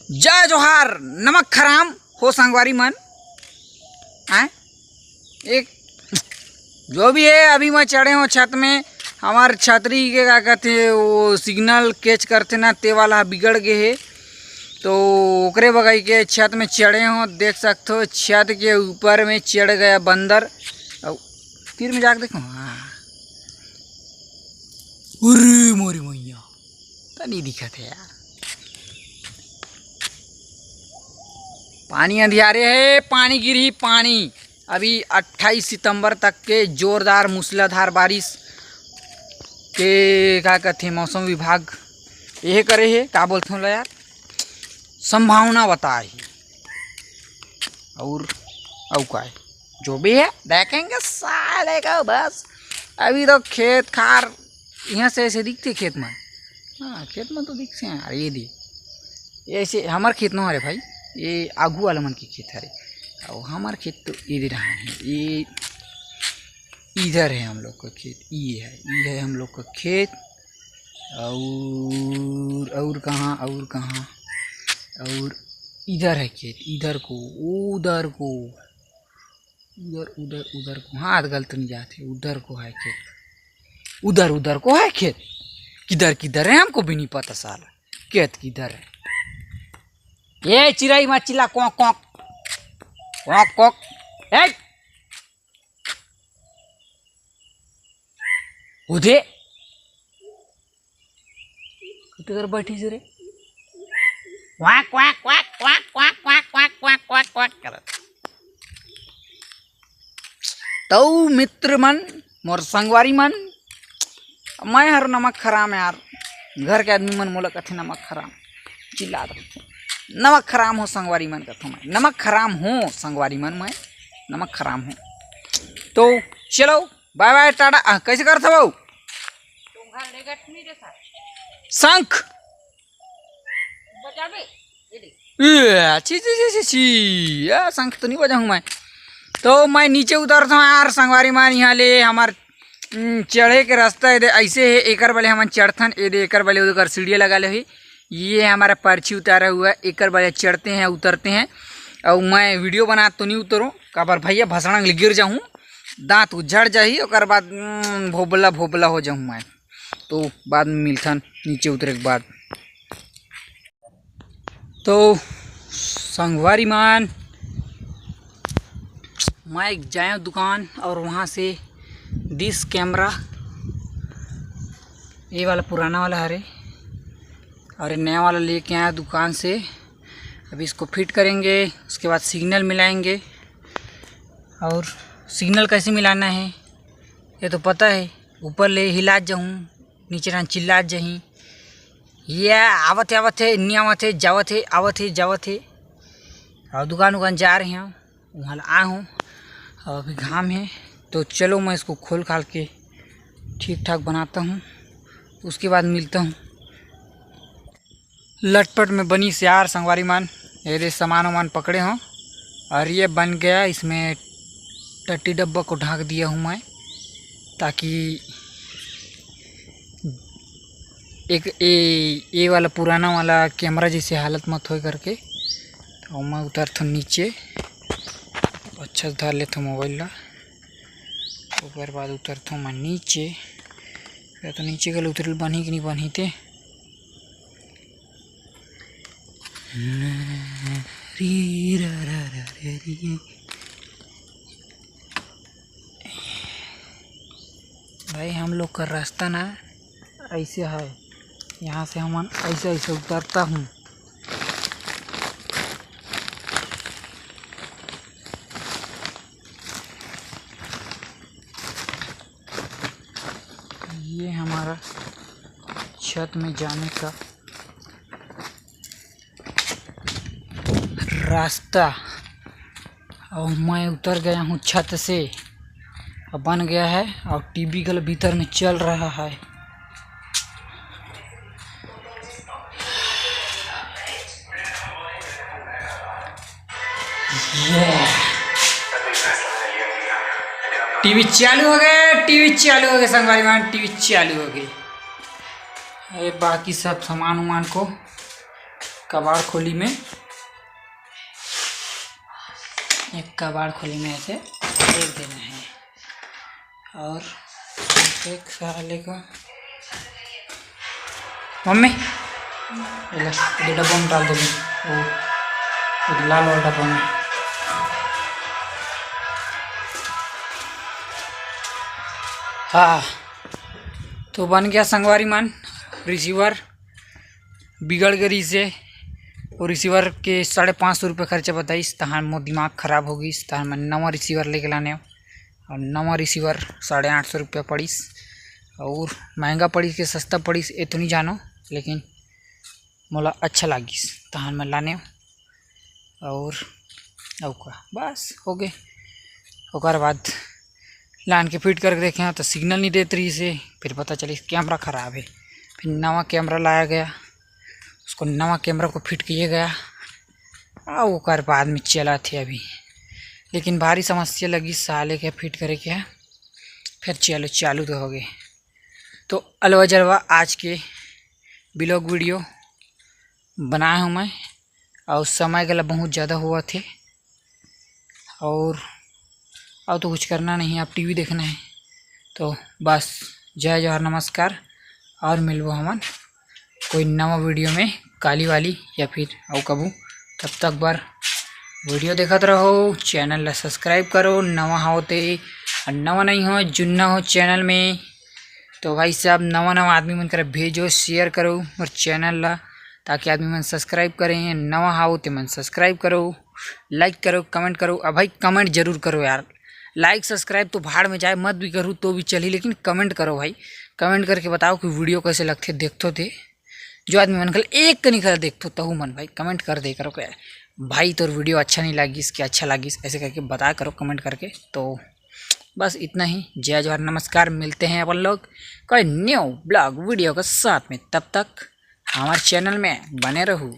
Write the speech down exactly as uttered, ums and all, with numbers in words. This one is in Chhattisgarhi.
जय जोहार, नमक खराम हो संगवारी मन। आय, एक जो भी है, अभी मैं चढ़े हों छत में। हमार छतरी के का कहते, वो सिग्नल कैच करते ना, ते वाला बिगड़ गए है, तो ओकरे बगई के छत में चढ़े हों। देख सकते हो, छत के ऊपर में चढ़ गया बंदर। अउ तीर में जाके देखो, हाँ, उरे मोरी मैया, तो नहीं दिखत है यार। पानी अंधियारे है, पानी गिरही, पानी। अभी अट्ठाईस सितंबर तक के जोरदार मूसलाधार बारिश के का कथे, मौसम विभाग यह करे है, का बोलते हो यार, संभावना बताए है। और अउ का है, जो भी है देखेंगे साले का। बस अभी तो खेत खार यहाँ से ऐसे दिखते खेत में। हाँ, खेत में तो दिखते हैं यार, ये दे, ये ऐसे हमार खेत न हरे भाई, ये आगू वाला मन के खेत हरे। और हमार खेत तो ये दे रहा है, ये इधर है हम लोग का खेत, ये है, ये है हम लोग का खेत। और और कहाँ, और कहाँ, और इधर है खेत, इधर को, उधर को, उधर उधर उधर को, हाथ गलत नहीं जाते, उधर को है खेत, उधर उधर को है खेत। किधर किधर है हमको भी नहीं पता साला, खेत किधर है। ये चिड़ई मत चिल्ला, कॉक कॉक कॉक कॉक। ए, उधे किधर बैठी से रे? Quack, quack, quack, quack, quack, quack, quack, quack, quack, quack करत। तो मित्र मन, मोर संगवारी मन, मैं हर नमक खराम यार। घर के आदमी मन मोला कथे नमक खराम, चिल्लात रहिथे। नमक खराम हो संगवारी मन कथों मैं, नमक खराम हो संगवारी मन, मैं नमक खराम हो। तो चलो, बाय बाय, टाटा। आ, कैसे करत हवो? शंख। ए, छी, छी, छी, छी, छी। आ, शंख तो नहीं बजाऊँ मैं। तो मैं नीचे उतरता हूँ यार, संगवारी मन, यहाँ ले हमार, हम्म, चढ़े के रास्ता ये दे, ऐसे है, एकर बले हमन चढ़थन, ये दे, एकर बले उधर सीढ़िया लगा ले ही। ये हमारा पर्ची उतारा हुआ है, एकर बले चढ़ते हैं, उतरते हैं। और मैं वीडियो बना तो नहीं उतरूँ, काबर भैया भसड़ा ले गिर जाऊँ, दांत उजड़ जाही, ओकर बाद, हम्म, भोबला भोबला हो जाऊँ मैं। तो बाद में मिलथन नीचे उतरे के बाद। तो संगवारी मान, मैं जाए दुकान और वहाँ से दिस कैमरा, ये वाला पुराना वाला हरे और ये नया वाला लेके आया दुकान से। अभी इसको फिट करेंगे, उसके बाद सिग्नल मिलाएंगे। और सिग्नल कैसे मिलाना है ये तो पता है, ऊपर ले हिलात जाहूँ, नीचे डाहन चिल्लात जाही, ये आवत हे, आवत हे, नी आवत हे, जावत हे, आवत हे, जावत हे। और दुकान उकान जा रहे हैं, वहाँ ला आए हूँ। और अभी घाम है, तो चलो मैं इसको खोल खाल के ठीक ठाक बनाता हूँ, उसके बाद मिलता हूँ। लटपट में बनी सियार संगवारी मन, ये दे सामान वामान पकड़े हों और ये बन गया, इसमें टट्टी डब्बा को ढाँक दिया हूँ मैं, ताकि एक ए, ये वाला पुराना वाला कैमरा जैसे हालत मत होए करके। तो मैं उतरथों नीचे, अच्छा से धर लेथों मोबाइल ला, ओकर बाद उतरथों मैं नीचे। या तो नीचे गल उतरल बनही कि नहीं बनही ते। री रा रा रा रे री। भाई, हम लोग का रास्ता ना ऐसे है, यहाँ से हमन ऐसे ऐसे उतरता हूँ। ये हमारा छत में जाने का रास्ता। और मैं उतर गया हूँ छत से, अब बन गया है और टीवी गल भीतर में चल रहा है। ये टीवी चालू हो गए, टीवी चालू हो गए संगवारी मान, टीवी चालू हो गए। ये बाकी सब सामान उमान को कबाड़ खोली में, एक कबाड़ खोली में ऐसे फेंक देना है। और एक साले को, मम्मी, ये ले, ये डब्बा में डाल दे, वो, वो लाल वाला डब्बा में। हाँ, तो बन गया संगवारी मन रिसीवर। बिगड़ गे रिहिसे, वो रिसीवर के साढ़े पाँच सौ रुपये खर्चा बताइस, तहान मोर दिमाग खराब हो गइस, तहान मैं नवा रिसीवर लेके लाने हव। और नवा रिसीवर साढ़े आठ सौ रुपया पड़िस, और महंगा पड़िस के सस्ता पड़िस, ये तो नहीं जानो, लेकिन मोला अच्छा लागिस, तहान मैं लाने हव। और अउ का, बस हो गए। ओकर बाद लान के फिट करके देखे तो सिग्नल नहीं देत रहिसे, फिर पता चलिस कैमरा खराब है, फिर नवा कैमरा लाया गया, उसको नवा कैमरा को फिट किए गया। आ ओकर बाद में चलत हे अभी, लेकिन भारी समस्या लगिस साले के फिट करे के। फिर चलो, चालू तो हो गए। तो अलवा जलवा आज के ब्लॉग वीडियो बनाए हूँ मैं, और समय गला बहुत ज़्यादा हुआ थे, और, और तो कुछ करना नहीं, आप टीवी देखना है। तो बस, जय जोहार, नमस्कार, और मिलबो हमन कोई नवा वीडियो में काली वाली या फिर अउ कभू। तब तक बर वीडियो देखत रहो, चैनल ला सब्सक्राइब करो, नवा हो ते, और नवा नहीं हो, जुन्ना हो चैनल में, तो भाई साहब, नवा नवा आदमी मन करा भेजो, शेयर करो मोर चैनल ला, ताकि आदमी मन सब्सक्राइब करें। नवा हो ते मन सब्सक्राइब करो, लाइक करो, कमेंट करो। अब भाई, कमेंट जरूर करो यार, लाइक सब्सक्राइब तो भाड़ में जाए, मत भी करूँ तो भी चली, लेकिन कमेंट करो भाई, कमेंट करके बताओ कि वीडियो कैसे लगथे, देखथो ते। जो आदमी मन कल एक कनी करा देखथो, तहू मन भाई कमेंट कर दे करो क्या भाई, तोर वीडियो अच्छा नहीं लागिस कि अच्छा लागिस, ऐसे करके बताया करो कमेंट करके। तो बस इतना ही, जय जोहार, नमस्कार, मिलते हैं अपन लोग कोई न्यू ब्लॉग वीडियो के साथ में। तब तक हमारे चैनल में बने रहू।